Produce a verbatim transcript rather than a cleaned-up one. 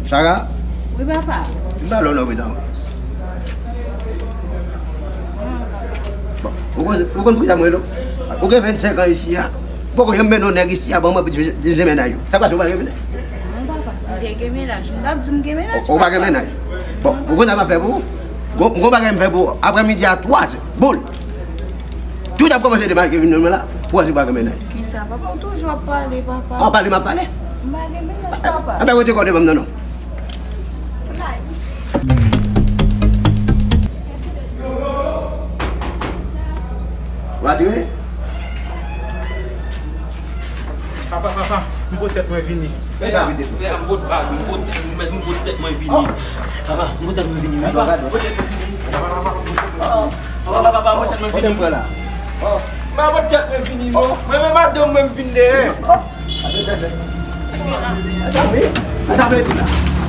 Sara? Wi, papa. M pa lò non, pitan. Bon, ou konn, ou konn poukisa mwen rele w? Ou gen vennsenk an isi a. Poko janm mennen yon nèg isi a, ban mwen pou di, di, di mennaj ou. Sa k pase, ou pa gen mennaj? Non, papa, si m te gen mennaj, m t ap di m gen mennaj, papa. Ou, ou pa gen mennaj? Bon, ou konn sa m ap fè pou ou? Gon, gon bagay m fè pou ou. Aprè midi a twa zè, boul. Tout ap kòmanse demake vin nan mwen la. Pou wè si w pa gen mennaj. Kisa, papa, ou toujou ap pale, papa. A, pale m ap pale. M pa gen mennaj, papa. A, pa rete kò devan m nan, non. Ou atire? Papa, papa, m pot tèt mwen vini. Fè sa vite. Fè a, m pot bag, m pot, m pot, m pot tèt mwen vini. Papa, m pot tèt mwen vini, wi. Papa, m pot tèt mwen vini. Papa, papa, papa, m pot tèt mwen vini. Papa, m pot tèt mwen vini, non. Mwen menm madanm mwen, m vin dèyè. Attrape, attrape tout la.